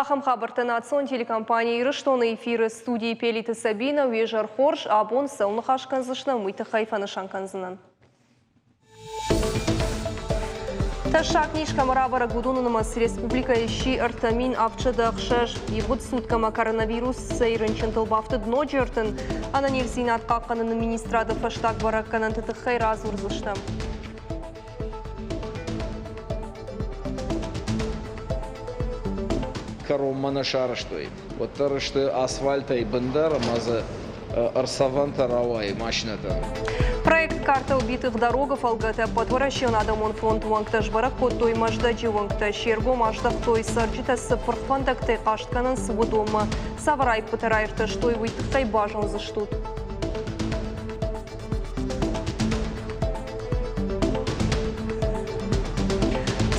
Ахӕм хабӕрттӕ национ телекомпани Ирыстоны эфиры студийы Пелиты Сабинӕ уе зӕр хорз, абон цӕуыл ныхас кӕндзыстӕм, уый тыххӕй фӕнысан кӕндзынӕн. Тӕссаг низ кӕмӕ рабӕрӕг, уыдоны нымӕц республикӕйы сси 3706. Ивгъуыд суткӕмӕ коронавирусӕй рынчынтыл бафтыд ноджы 30. Ӕнӕниздзинад хъахъхъӕныны министрады фӕстаг бӕрӕггӕнӕнты тыххӕй радзурдзыстӕм. Кӕронмӕ нӕ сарӕзтой, уӕддӕр сты асфальтӕй бындӕр ӕмӕ дзы ӕрцӕвӕнтӕ рауайы машинӕтӕн. Проект «Карта убитых дорог» фӕлгӕты Ӕппӕтуӕрӕсеон адӕмон фронты уӕнгтӕ сбӕрӕг кодтой Мӕздӕджы уынгтӕ, се ргом аздӕхтой, цӕрджытӕ цы пырх фӕндӕгтӕй хъаст кӕнынц, уыдонмӕ. Цавӕр аиппытӕ раиртӕстой, уый тыххӕй базондзыстут.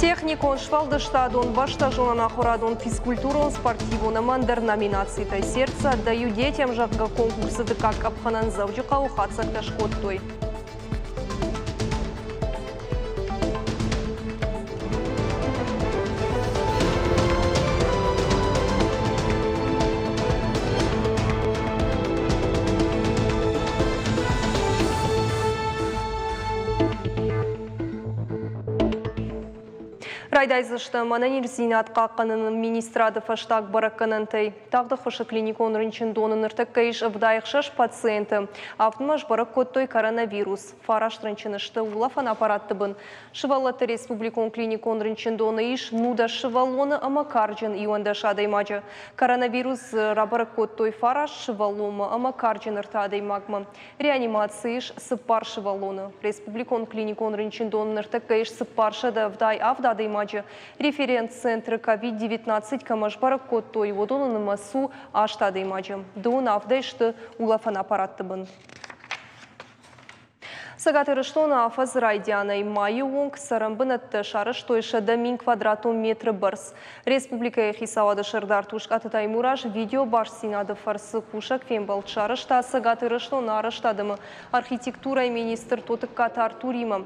Техникон, сфӕлдыстадон, бӕстӕзонӕн ахуырадон, физкультурон, спортивон ӕмӕ ӕндӕр номинацитӕ «Сердце отдаю детям», зӕгъгӕ, конкурсы дыккаг къӕпхӕнӕн Дзӕуджыхъӕуы хатдзӕгтӕ скодтой. Райдайдзыстӕм ӕнӕниздзинад хъахъхъӕныны министрады фӕстаг бӕрӕггӕнӕнтӕй. Тагъд ӕххуысы клиникон рынчындоны ныртӕккӕ ис 76 пациенты. Афтӕ сбӕрӕг кодтой коронавирус. Фараст рынчыны сты улӕфӕн аппаратты бын. Сывӕллӕтты республикон клиникон рынчындоны ис 19 сывӕллоны ӕмӕ карджын 11 адӕймаджы. Коронавирус рабӕрӕг кодтой фараст сывӕллонмӕ ӕмӕ карджын ӕртӕ адӕймагмӕ. Реанимацийы ис цыппар сывӕллоны. Республикон клиникон рынчындоны ныртӕккӕ ис 477 адӕймаджы. Референт-центры COVID-19 кӕмӕ сбӕрӕг кодтой, уыдоны нымӕц у аст адӕймаджы. Дыууын авдӕй сты улӕфӕн аппаратты бын. Цӕгат Ирыстоны афӕдзы райдианӕй майы онг цӕрӕнбынӕттӕ сарӕзтой 100 000 квадратон метры бӕрц. Республикӕйы хицауады сӕрдар Тускъаты Таймураз видеобастдзинады фӕрцы кусӕг фембӕлд сарӕзта Цӕгат Ирыстоны арӕзтад ӕмӕ архитектурӕйы министр Тотыккаты Артуримӕ.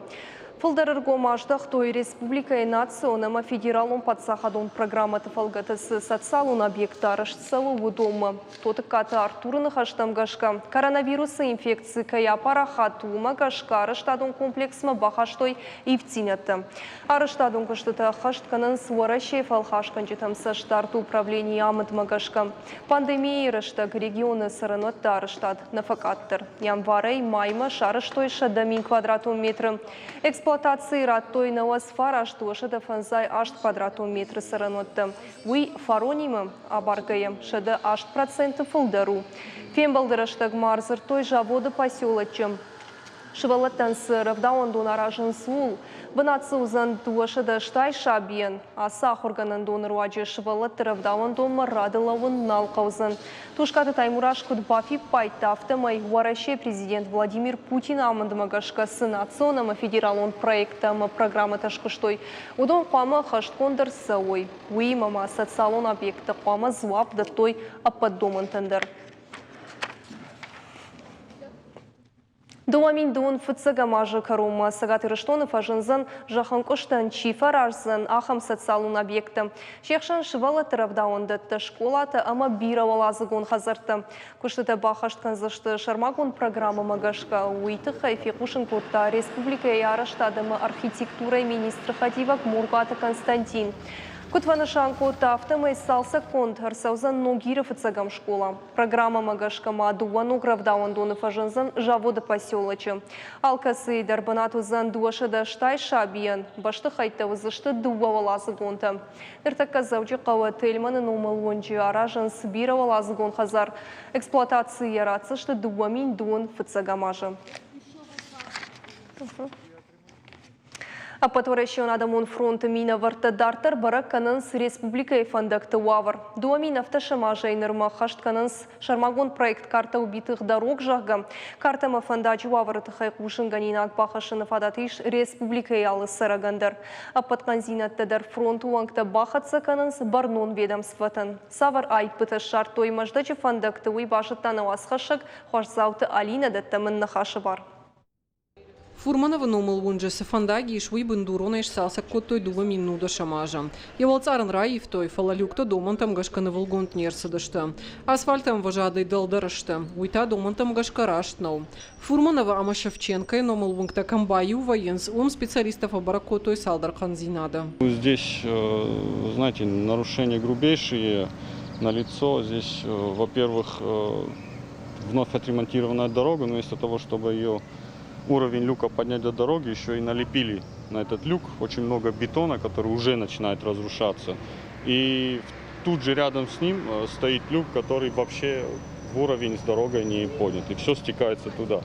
Фылдӕр ӕргом аздӕхтой республикӕйы национ ӕмӕ федералон паддзахадон программӕты фӕлгӕты цы социалон объекттӕ арӕзт цӕуы, уыдонмӕ. Тотыккаты Артуры ныхӕстӕм гӕсгӕ, коронавирусы инфекци кӕй апарахат, уымӕ гӕсгӕ арӕзтадон комплексмӕ бахастой ивддзинӕдтӕ. Арӕзтадон куыстытӕ ӕххӕст кӕнынц Уӕрӕсейы фӕлхасгӕнджытӕм цӕстдарды управленийы амындмӕ гӕсгӕ. Пандемийӕйы рӕстӕг регионы цӕрӕнуӕтты арӕзтад нӕ фӕкъаддӕр. Январӕй маймӕ сарӕзтой 100 000 квадратон метры. Эксплуатацийы радтой 99 258 квадратон метры цӕрӕнуӕттӕ. Уый фаронимӕ абаргӕйӕ 108% фылдӕр у. Фембӕлды рӕстӕг ма ӕрдзырдтой заводы поселоччы сывӕллӕттӕн цы рӕвдауӕндон аразынц, ууыл. Бынат дзы уыдзӕн 280 сабийӕн. Ацы ахуыргӕнӕндоны руаджы сывӕллӕтты рӕвдауӕндонмӕ рады лӕууын нал хъӕудзӕн. Тускъаты Таймураз куыд бафиппайдта, афтӕмӕй Уӕрӕсейы президент Владимир Путины амындмӕ гӕсгӕ цы национ ӕмӕ федералон проекттӕ ӕмӕ программӕтӕ скуыстой, уыдон хъуамӕ ӕххӕстгонд ӕрцӕуой. Уыимӕ ма социалон объекттӕ хъуамӕ дзуапп дӕттой ӕппӕт домӕнтӕн дӕр. 2000 фыццӕгӕм азы кӕронмӕ Цӕгат Ирыстоны фӕзындзӕн, зӕххӕнкъуыстӕн чи фӕраздзӕн, ахӕм социалон объекттӕ. Се хсӕн сывӕллӕтты рӕвдауӕндӕттӕ, скъолатӕ ӕмӕ бирӕуӕладзыгон хӕдзӕрттӕ. Куыстытӕ баххӕст кӕндзысты сӕрмагонд программӕмӕ гӕсгӕ. Уый тыххӕй фехъусын кодта республикӕйы арӕзтад ӕмӕ архитектурӕйы министры хӕдивӕг Мургуаты Константин. Куыд фӕнысан кодта, афтӕмӕй цалцӕггонд ӕрцӕудзӕн Ногиры фыццӕгӕм скъола. Программӕмӕ гӕсгӕ ма дыууӕ ног рӕвдауӕндоны фӕзындзӕн заводы поселочы. Алкӕцыйы дӕр бынат уыдзӕн 280 сабийӕн, бӕстыхӕйттӕ уыдзысты дыууӕуӕладзыгонтӕ. Ныртӕккӕ Дзӕуджыхъӕуы Тельманы номыл уынджы аразынц бирӕуӕладзыгон хӕдзар. Эксплуатацийы йӕ ратдзысты 2002 фыццӕгӕм азы. Ӕппӕтуӕрӕсеон адӕмон фронты минӕвӕрттӕ дарддӕр бӕрӕг кӕнынц республикӕйы фӕндӕгты уавӕр. 2017 азӕй нырмӕ ӕххӕст кӕнынц сӕрмагонд проект «Карта убитых дорог», зӕгъгӕ. Картӕмӕ фӕндаджы уавӕры тыххӕй хъусынгӕнинаг бахӕссыны фадат ис республикӕйы алы цӕрӕгӕн дӕр. Ӕппӕт хъӕндзинӕдтӕ дӕр фронты уӕнгтӕ бахӕццӕ кӕнынц бӕрнон ведомствотӕн. Цавӕр аиппытӕ ссардтой Мӕздӕджы фӕндӕгты, уый базыдта нӕ уацхӕссӕг Хуасдзауты Алинӕ, дӕттӕм ын ныхасы бар. Фурмановы номыл уынджы цы фӕндаг ис, уый бындуронӕй сцалцӕг кодтой 2010 азы. Йӕ уӕлцъар ын раивтой, фӕлӕ люктӕ домӕнтӕм гӕсгӕ нывылгонд не рцыдысты. Асфальты ӕмвӕзадӕй дӕлдӕр сты. Уый та домӕнтӕм гӕсгӕ раст нӕу. Фурмановы ӕмӕ Шевченкойы номыл уынгтӕ кӕм баиу вӕййынц, уым специалисттӕ фӕбӕрӕг кодтой цалдӕр хъӕндзинады. Здесь, знаете, нарушения грубейшие налицо. Здесь, во-первых, вновь отремонтированная дорога, но вместо того, чтобы ее уровень люка поднять до дороги, еще и налепили на этот люк очень много бетона, который уже начинает разрушаться. И тут же рядом с ним стоит люк, который вообще в уровень с дорогой не поднят. И все стекается туда.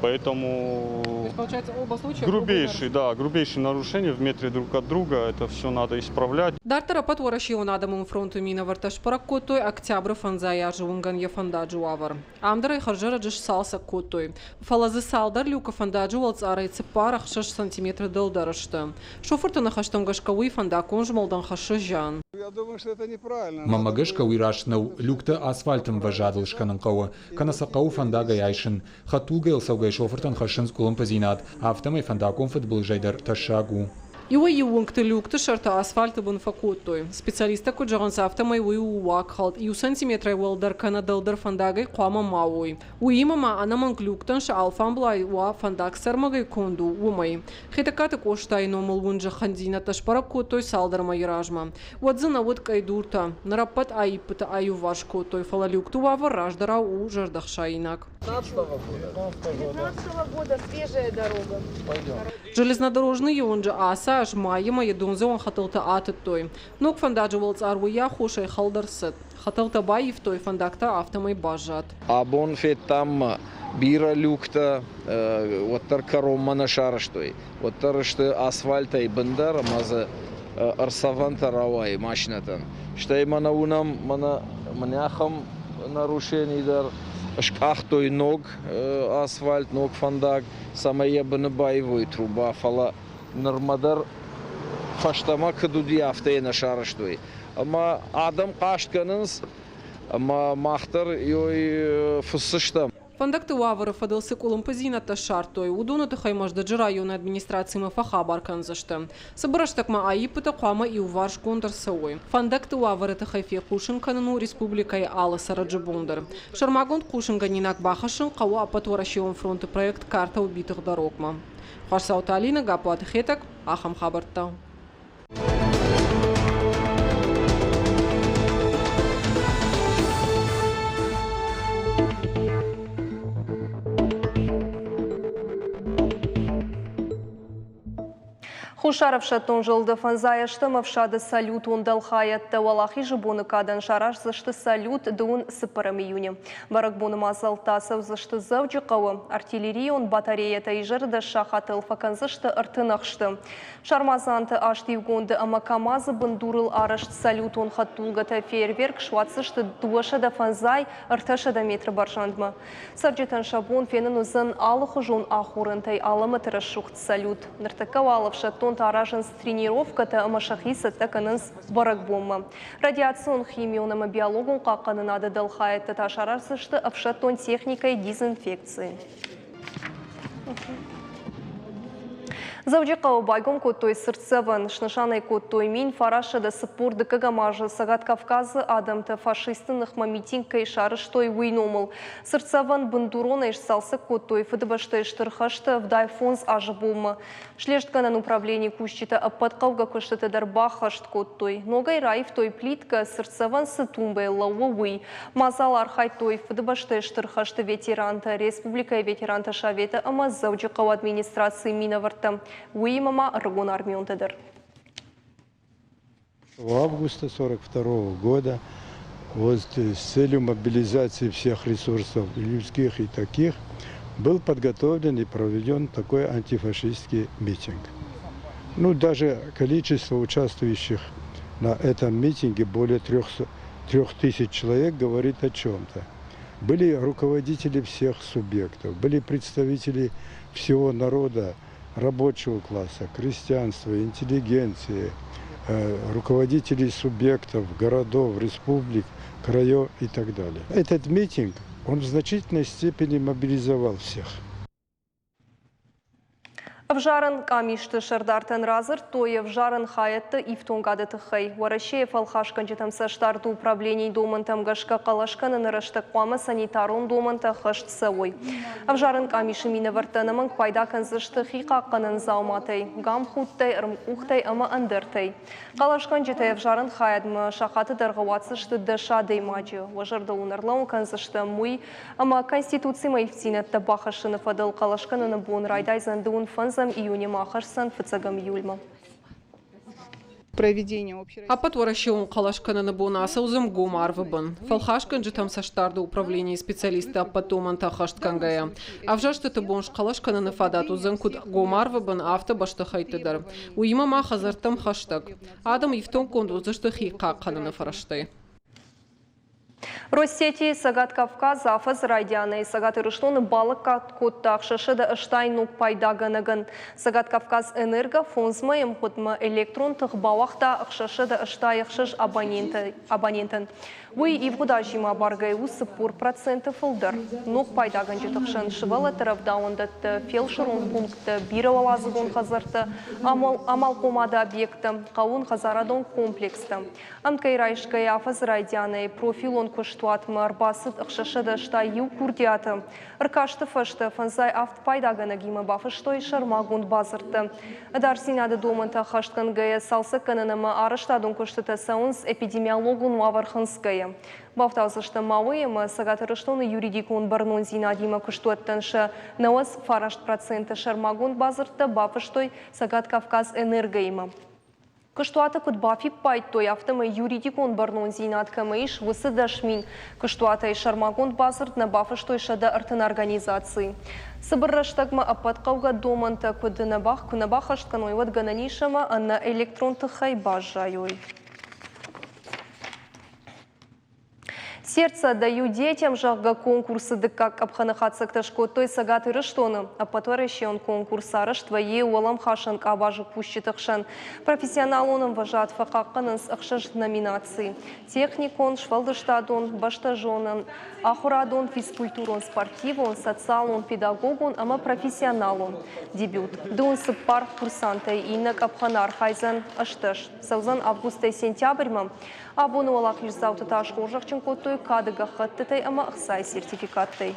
Поэтому То есть, получается, оба случая грубейшие, да, грубейшие нарушения в метре друг от друга. Это все надо исправлять. Дарддӕр Ӕппӕтуӕрӕсеон адӕмон фронты минӕвӕрттӕ сбӕрӕг кодтой Октябры фӕндзай азы уынгӕн йӕ фӕндаджы уавӕр. Ам дӕр ӕй хӕрзӕрӕджы сцалцӕг кодтой. Фӕлӕ дзы цалдӕр люкы фӕндаджы уӕлцъарӕй цыппар-ӕхсӕз сантиметры дӕлдӕр сты. Шофырты ныхӕстӕм гӕсгӕ уый фӕндаггон змӕлдӕн хӕссы зиан. Мӕнмӕ гӕсгӕ уый раст нӕу, люктӕ асфальты ӕмвӕзадыл скӕнын хъӕуы, кӕнӕ сӕ хъӕуы фӕндагӕй айсын. Хӕдтулгӕйыл цӕугӕ шофыртӕн хӕссынц къуылымпыдзинад, афтӕмӕй фӕндаггон фыдбылызӕй дӕр тӕссаг у. Иуӕй-иу уынгты люкты сӕртӕ асфальты бын фӕкодтой. Специалисттӕ куыд зӕгъынц, афтӕмӕй уый у уагхӕлд, иу сантиметрӕй уӕлдӕр кӕнӕ дӕлдӕр фӕндагӕй хъуамӕ ма уой. Уыимӕ ма ӕнӕмӕнг люктӕн сӕ алфамблай уа фӕндаг цӕрмӕгӕй конд у, уымӕй. Хетӕгкаты Къостайы номыл уынджы хъӕндзинӕдтӕ сбӕрӕг кодтой цалдӕр мӕйы размӕ. Уӕд дзы нӕ уыд къӕйдуртӕ. Ныр ӕппӕт аиппыты аиуварс кодтой, фӕлӕ люкты уавӕр раздӕрау у зӕрдӕхсаинаг. Железнодорожныйы уынджы ацы аз майы мӕйы дондзӕуӕн хӕтӕлтӕ атыдтой. Ног фӕндаджы уӕлцъар уый аххосӕй хӕлд ӕрцыд. Хӕтӕлтӕ баивтой, фӕндаг та афтӕмӕй баззад. Абон федтам бирӕ люктӕ, уӕддӕр кӕронмӕ нӕ сарӕзтой. Уӕддӕр сты асфальтӕй бындӕр ӕмӕ дзы ӕрцӕвӕнтӕ рауайы машинӕтӕн. Стӕй мӕнӕ уынӕм, мӕнӕ мӕнӕ ахӕм нарушени дӕр скъахтой ног асфальт, ног фӕндаг, цӕмӕй йӕ быны баивой труба, фӕлӕ нырмӕ дӕр фӕстӕмӕ куыд уыди, афтӕ йӕ нӕ сарӕзтой. Ӕмӕ адӕм хъаст кӕнынц, ӕмӕ мах дӕр ёй фыссыстӕм. Фӕндӕгты уавӕры фӕдыл цы къуылымпыдзинӕдтӕ ссардтой, уыдоны тыххӕй Мӕздӕджы районы администрацимӕ фӕхабар кӕндзысты. Цыбыр рӕстӕгмӕ аиппытӕ хъуамӕ иуварсгонд ӕрцӕуой. Фӕндӕгты уавӕры тыххӕй фехъусын кӕнын у республикӕйы алы цӕрӕджы бон дӕр. Сӕрмагонд хъусынгӕнинаг бахӕссын хъӕуы Ӕппӕтуӕрӕсеон фронты проект Карта убитых дорог-мӕ. Хуасдзауты Алинӕ, Гаппуаты Хетӕг, ахӕм хабӕрттӕ. Хуссар ӕфсӕддон зылды фӕндзай ӕстӕм ӕфсады салютон дӕлхайӕдтӕ Уӕлахизы боны кадӕн сараздзысты салют дыууын цыппӕрӕм июны. Бӕрӕгбоны мадзӕлттӕ ацӕудзысты Дзӕуджыхъӕуы. Артиллерион батареятӕ изӕры дӕс сахатыл фӕкӕндзысты ӕртын ӕхсты. Сармадзанты астиугонды ӕмӕ КАМАЗ-ы бындурыл арӕзт салютон хӕдтулгӕтӕ фейерверк суадздзысты 250 300 метры бӕрзӕндмӕ. Цӕрджытӕн сӕ бон фенын уыдзӕн алыхуызон ахорӕнтӕй алӕмӕты рӕсугъд салют. Ныртӕккӕ уал ӕфсӕддонтӕ аразынц тренировкӕтӕ ӕмӕ сӕхи цӕттӕ кӕнынц бӕрӕгбонмӕ. Радиацион, химион ӕмӕ биологон хъахъхъӕнынады дӕлхайӕдтӕ та сараздзысты ӕфсӕддон техникӕйы дезинфекци. Дзӕуджыхъӕуы байгом кодтой цыртдзӕвӕн. Снысан ӕй кодтой 1940 дыккӕгӕм азы Цӕгат Кавказы адӕмтӕ фашистты ныхмӕ митинг кӕй сарӕзтой, уый номыл. Цыртдзӕвӕн бындуронӕй сцалцӕг кодтой Фыдыбӕстӕйы Стыр хӕсты 75 азы бонмӕ. Слестгӕнӕн управленийы кусджытӕ ӕппӕт хъӕугӕ куыстытӕ дӕр баххӕст кодтой. Ногӕй раивтой плиткӕ, цыртдзӕвӕн цы тумбӕйыл лӕууы, уый. Мадзалы архайдтой Фыдыбӕстӕйы Стыр хӕсты ветерантӕ, республикӕйы ветеранты советы ӕмӕ Дзӕуджыхъӕуы администрацийы минӕвӕрттӕ, уыимӕ ма ӕрыгон армионтӕ дӕр. В августа 1942 года вот с целью мобилизации всех ресурсов, людских и таких, был подготовлен и проведен такой антифашистский митинг. Ну, даже количество участвующих на этом митинге более 3000 человек говорит о чем-то. Были руководители всех субъектов, были представители всего народа, рабочего класса, крестьянства, интеллигенции, руководителей субъектов, городов, республик, краев и так далее. Этот митинг, он в значительной степени мобилизовал всех. Ӕвзарӕн къамисты сӕрдартӕн радзырдтой ӕвзарӕн хайӕдты ифтонгады тыххӕй. Уӕрӕсейы фӕлхасгӕнджытӕм цӕстдарды управленийы домӕнтӕм гӕсгӕ хъӕлӕс кӕныны рӕстӕг хъуамӕ санитарон домӕнтӕ хӕст цӕуой. Ӕвзарӕн къамисы минӕвӕрттӕ ӕнӕмӕнг пайда кӕндзысты хи хъахъхъӕнӕн дзауматӕй, гамхудтӕй, ӕрмкъухтӕй ӕмӕ ӕндӕртӕй. Хъӕлӕсгӕнджытӕ ӕвзарӕн хайадмӕ сахаты дӕргъы уадздзысты 10 адӕймаджы. Уӕ зӕрдыл уын ӕрлӕууын кӕндзыстӕм уый, ӕмӕ Конституцимӕ ивддзинӕдтӕ бахӕссыны фӕдыл хъӕлӕс кӕныны бон райдайдзӕн дыууын фӕндзӕм июны ӕмӕ ахӕсдзӕн фыццӕгӕм июльмӕ. Ӕппӕтуӕрӕсеон хъӕлӕс кӕныны бон ацӕудзӕн гом арвы бын. Фӕлхасгӕнджытӕм цӕстдарды управленийы специалистты ӕппӕт домӕнтӕ ӕххӕст кӕнгӕйӕ. Ӕвзӕрстыты бон схъӕлӕс кӕныны фадат уыдзӕн куыд гом арвы бын, афтӕ бӕстыхӕйтты дӕр. Уыимӕ ма хӕдзӕрттӕм хӕстӕг. Адӕм ифтонггонд уыдзысты хи хъахъхъӕныны фӕрӕзтӕй. Россети Цӕгат Кавказ афӕдзы райдианӕй Цӕгат Ирыстоны балӕггад кодта 680 ног пайдагӕнӕгӕн. Цӕгат Кавказ Энерго фондз мӕйы ӕмгъуыдмӕ электрон тых бауагъта 686 абонентӕн. Уый ивгъуыд азимӕ абаргӕйӕ у 40% фылдӕр. Ног пайдагӕнджыты хсӕн сывӕллӕтты рӕвдауӕндӕтты, фелсырон пунктты, бирӕуӕладзыгон хӕдзӕртты, амалхъомады объекттӕ, хъӕууон хӕдзарадон комплекстӕ. Ӕмткӕй райсгӕйӕ афӕдзы райдианӕй профилон куыстуатмӕ ӕрбацыд 681 курдиаты. Ӕркасты фӕстӕ фӕндзай авд пайдагӕнӕгимӕ бафыстой сӕрмагонд бадзырдтӕ. Ӕдасдзинады домӕнтӕ ӕххӕстгӕнгӕйӕ цалцӕггӕнӕн ӕмӕ арӕзтадон куыстытӕ цӕуынц эпидемиологон уавӕр хынцгӕйӕ. Бафтаудзыстӕм ма уый, ӕмӕ Цӕгат Ирыстоны юридикон бӕрнондзинадимӕ куыстуӕттӕн сӕ 99% сӕрмагонд бадзырдтӕ бафыстой Цӕгат Кавказ Энергоимӕ. Куыстуаты куыд бафиппайдтой, афтӕмӕй юридикон бӕрнондзинад кӕмӕ ис, уыцы 10 000 куыстуатӕй сӕрмагонд бадзырд нӕ бафыстой 130 организацийы. Цыбыр рӕстӕгмӕ ӕппӕт хъӕугӕ домӕнтӕ куыд куы нӕ баххӕст кӕной, уӕд гӕнӕн ис ӕмӕ ӕнӕ электрон тыхӕй баззайой. Сердце даю детям, зӕгъгӕ, конкурсы дыккаг къӕпхӕны хатдзӕгтӕ скодтой Цӕгат Ирыстоны. Ӕппӕтуӕрӕсейон конкурс арӕзт вӕййы уӕлӕмхасӕн къабазы кусджыты хсӕн. Профессионалон ӕмвӕзад фӕхъахъхъӕнынц ӕхсӕз номинацийы: техникон, сфӕлдыстадон, бӕстӕзонӕн, ахуырадон, физкультурон, спортивон, социалон, педагогон ӕмӕ профессионалон. Дебют. Дыууын цыппар курсантӕй иннӕ къӕпхӕны архайдзӕн 18. Цӕудзӕн августӕй сентябрьмӕ. Абоны уӕлахиздзауты та схорзӕхджын кодтой кады гӕххӕттытӕй ӕмӕ ӕхцайы сертификаттӕй.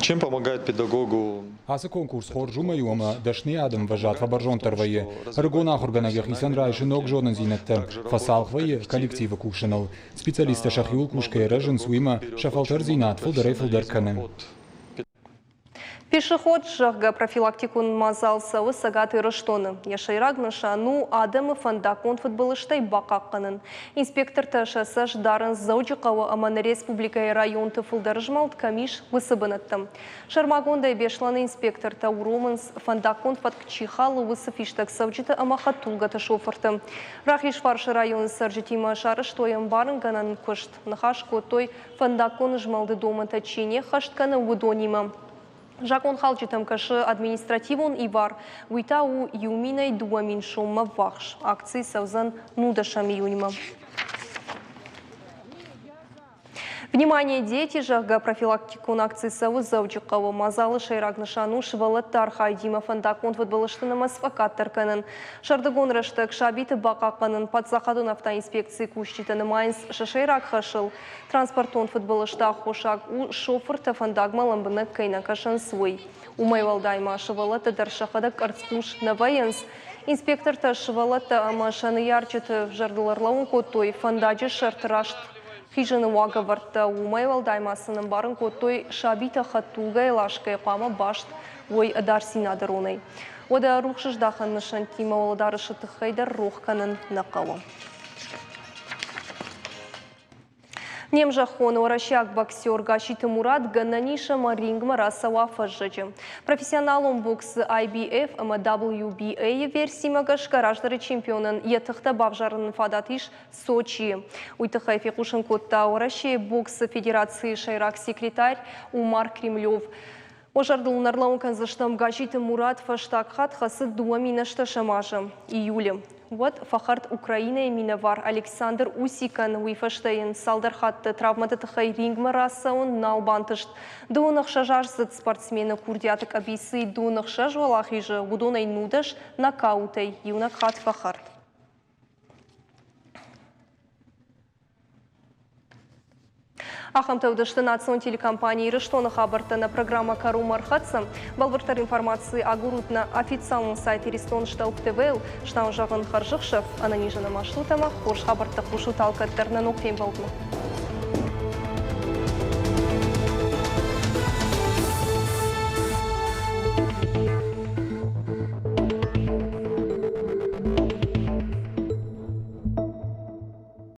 Чем помогает педагогу? Ацы конкурс хорз уымӕй у, ӕмӕ дӕсныйад ӕмвӕзад фӕбӕрзонддӕр вӕййы. Ӕрыгон ахуыргӕнӕг йӕхицӕн райсы ног зонындзинӕдтӕ, фӕцалх вӕййы коллективы кусыныл. Специалисттӕ сӕхиуыл кусгӕйӕ рӕзынц, уыимӕ сӕ фӕлтӕрдзинад фылдӕрӕй-фылдӕр кӕны. Пешеход, зӕгъгӕ, профилактикон мадзал цӕуы Цӕгат Ирыстоны. Йӕ сӕйраг нысан у адӕмы фӕндаггон фыдбылызтӕй бахъахъхъӕнын. Инспектортӕ сӕ цӕст дарынц Дзӕуджыхъӕуы ӕмӕ нӕ республикӕйы районты фылдӕр змӕлд кӕм ис, уыцы бынӕттӕм. Сӕрмагондӕй Беслӕны инспектортӕ уромынц, фӕндаггон фӕтк чи халы, уыцы фистӕгцӕуджыты ӕмӕ хӕдтулгӕты шофырты. Рахизфарсы районы цӕрджытимӕ сарӕзтой ӕмбарынгӕнӕн куыст. Ныхас кодтой фӕндаггон змӕлды домӕнтӕ чи не ххӕст кӕны, уыдонимӕ. Закъонхалджытӕм кӕсы административон ивар, уый та у иу минӕй 2000 соммӕ ввахс. Акци цӕудзӕн нудӕсӕм июньмӕ. Внимание, дети, зӕгъгӕ, профилактикон акци цӕуы Дзӕуджыхъӕуы. Мадзалы сӕйраг нысан у сывӕллӕтты архайдимӕ фӕндаггон фыдбылызты нымӕц фӕкъаддӕр кӕнын. Сӕрдыгон рӕстӕг сабиты бахъахъхъӕнын паддзахадон автоинспекцийы кусджытӕ нымайынц сӕ сӕйраг хӕсыл. Транспортон фыдбылызты аххосаг у, шофыртӕ фӕндагмӕ лӕмбынӕг кӕй нӕ кӕсынц, уый. Уымӕй уӕлдай ма сывӕллӕттӕ дӕр сӕхӕдӕг къӕрцхъус нӕ вӕййынц. Инспектортӕ сывӕллӕттӕ ӕмӕ сӕ ныййарджыты зӕрдыл ӕрлӕууын кодтой, фӕндаджы сӕрты раст хизыны уагӕвӕрдтӕ. Уымӕй уӕлдай ма сын ӕмбарын кодтой, сабитӕ хӕдтулгӕйы ласгӕйӕ хъуамӕ баст уой ӕдасдзинады ронӕй. Уӕдӕ рухсыздахӕн нысӕнттимӕ уӕлӕдарӕсы тыххӕй дӕр рох кӕнын нӕ хъӕуы. Не мзӕххон уӕрӕсейаг боксер Гасситы Мурат гӕнӕн ис ӕмӕ рингмӕ рацӕуа фӕззӕджы. Профессионалон боксы IBF ӕмӕ WBA-йы версимӕ гӕсгӕ раздӕры чемпионӕн йӕ тыхтӕ бавзарыны фадат ис Сочийы. Уый тыххӕй фехъусын кодта Уӕрӕсейы боксы федерацийы сӕйраг секретарь Умар Кремлев. Уӕ зӕрдыл ын ӕрлӕууын кӕндзыстӕм, Гасситы Мурат фӕстаг хатт хӕцыд 2018 азы июлы. Уӕд фӕхӕрд Украинӕйы минӕвар Александр Усикӕн, уый фӕстӕ йын цалдӕр хатты травмӕты тыххӕй рингмӕ рацӕуын нал бантыст. 26-аздзыд спортсмены курдиаты къӕбицы 26 уӕлахизы, уыдонӕй 19 нокаутӕй, иунӕг хатт фӕхӕрд. Ахӕмтӕ уыдысты национ телекомпани Ирыстоны хабӕрттӕ нӕ программӕ кӕронмӕ ӕрхӕццӕ. Бӕлвырддӕр информаци агурут нӕ официалон сайт Иристон Стълп ТВ-ыл. Стау зӕгъын хӕрзӕхсӕв, ӕнӕнизӕн ӕмӕ стут ӕмӕ хорз хабӕрттӕ хъусут алкӕддӕр нӕ ног фембӕлдмӕ.